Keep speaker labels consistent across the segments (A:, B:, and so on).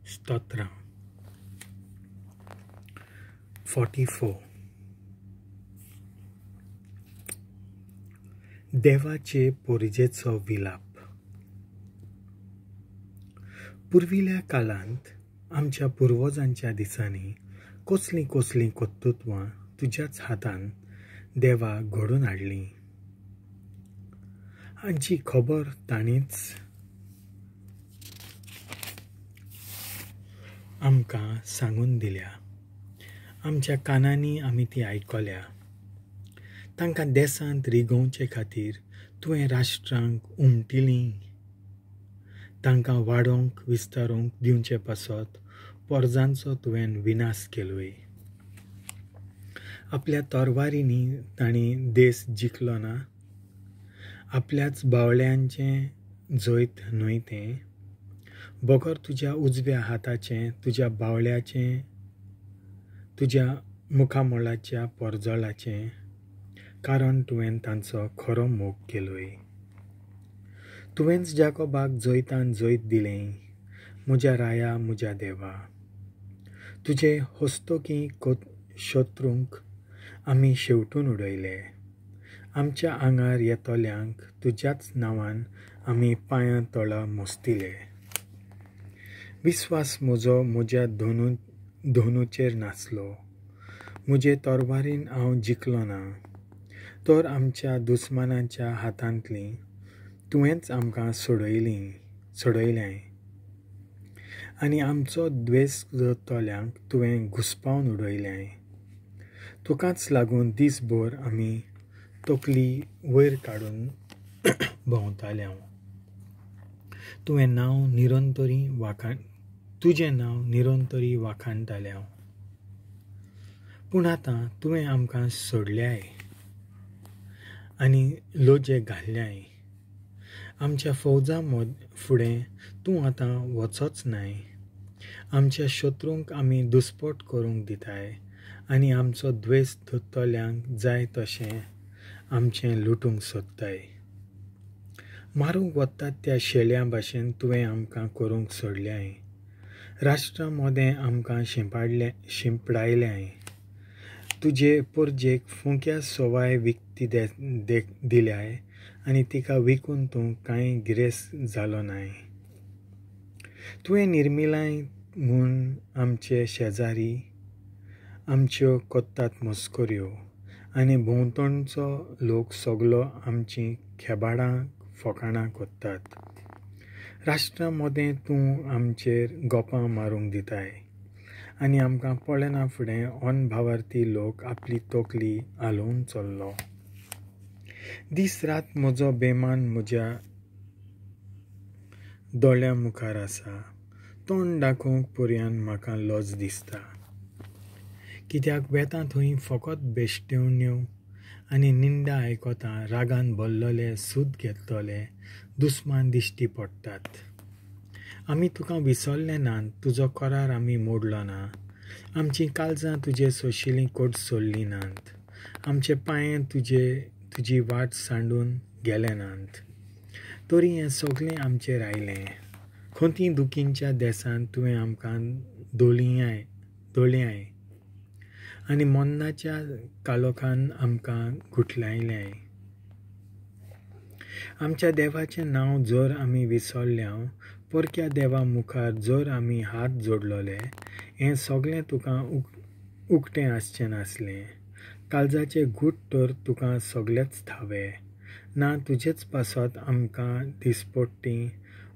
A: स्तोत्रां. 44. देवाचे पोरजेचो विलाप. पुर्विल्या कालांत आमच्या पुर्वजांच्या दिसांनी कसलीं कसलीं कर्तृत्वां तुज्याच हातान देवा घडोवन हाडलीं हांची खबर तांणीच आमकां सांगून दिल्या. आमच्या कानांनी आमी ती आयकल्या. तांकां देशांत रिगोवचे खातीर तुवें राष्ट्रांक उमटिलीं. तांकां वाडोवंक विस्तारूंक दिवचे पासत पोरजांचो तुवें विनाश केलोय. आपल्या तरवारींनी तांणी देश जिखलो ना. आपल्याच बावळ्यांचें जैत न्हय तें, बगर तुज्या उजव्या हाताचें, तुज्या बावळ्याचें, तुज्या मुखामळाच्या पोरजळाचें, कारण तुवें तांचो खरो मोग केलोय. तुवेंच जाकोबाक जैतान जैत दिलें, म्हज्या राया, म्हज्या देवा. तुजे हस्तुकीं शत्रूंक आमी शेवटून उडयले. आमच्या आंगार येतल्यांक तुज्याच नांवान आमी पांयां तळा मोस्तिले. विस्वास म्हजो म्हज्या धनुचेर नासलो, म्हजे तरवारीन हांव जिखलो ना, तर आमच्या दुस्मानाच्या हातांतली तुवेंच आमकां सोडयलें आनी आमचो द्वेस करतल्यांक तुवें घुसपावन उडयलें. तुकाच लागून दीसभर आमी तकली वयर काडून भोंवताले. तुवें नांव निरंतरी वाखाण तुजें नांव निरंतरी वाखाणटाले. पूण आतां तुवें आमकां सोडल्याय आनी लोजे घाल्ल्याय. आमच्या फौजा फुडें तूं आतां वचोच नाय. आमच्या शत्रूंक आमी दुस्पट करूंक दिताय आनी आमचो द्वेस धरतल्यांक जाय तशें आमचें लुटूंक सोदताय. मारूंक वतात त्या शेळ्यां भाशेन तुवें आमकां करूंक सोडल्याय. राष्ट्रां मदें आमकां शिंपडायल्याय. तुजे पोरजेक फुंक्या सवाय विकती दिल्याय आनी तिका विकून तूं कांय गिरेस्त जालो नाय. तुवें निर्मिलाय म्हूण आमचे शेजारी आमच्यो कोत्तात मस्कऱ्यो आनी भोंवतणचो लोक सगलो आमचीं खेबाडां फकाणां कोत्तात. राष्ट्रां मदें तूं आमचेर गोपां मारूंक दिताय आनी आमकां पळयना फुडें अनभावार्थी लोक आपली तकली हालोवन चल्लो. दीस रात म्हजो बेमान म्हज्या दोळ्यां मुखार आसा. तोंड दाखोवंक पर्यान म्हाका लज दिसता. कित्याक वेता थंय फकत बेश्टेवण्यो आनी निंदा आयकता. रागान भरलेले सूद घेतले दुस्मान दिश्टी पडटात. आमी तुका विसरले नात, तुजो करार आमी मोडलो ना. आमचीं काळजां तुजे सोशिलीं कोट सोडलीं नात. आमचे पांये तुजी वाट सांडून गेले नात. तरी हें सगळें आमचेर आयलें. खंती दुखींच्या देसांत तुवें आमकां दोळयाय आनी मन्नाच्या कालोखान आमकां गुठलायलें. आमच्या देवाचें नांव जर आमी विसरल्या, परक्या देवा मुखार जर आमी हात जोडलोले, हें सगळें तुका उकतें आसचें नासलें. काळजाचे घूट तर तुका सगळेच थावे ना. तुजेच पासत आमकां दिसपट्टी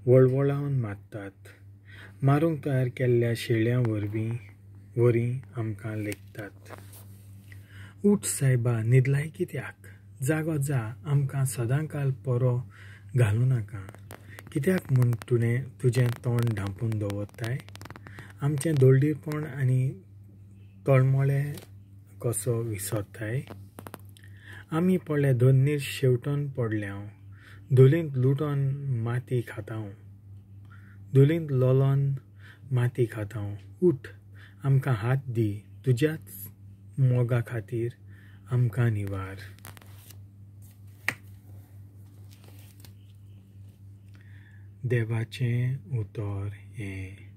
A: वळवळावन मारतात. मारूंक तयार केल्ल्या शेळ्यां वरी आमकां लेखतात. उठ सायबा, न्हिदलाय कित्याक? जागो जा, आमकां सदांकाल परो घालूं नाका. कित्याक म्हूण तुवें तुजें तोंड धांपून दवरताय? आमचें दोळडीरपण आनी तळमळे कसो विसरताय? आमी पळय धन्नीर शेवटून पडल्या, धुलींत लुटोन माती खातांव, धुलींत लोलोन माती खातांव. उठ, आमकां हात दी, तुज्याच मोगा खातीर आमकां निवार. देवाचें उतर हें.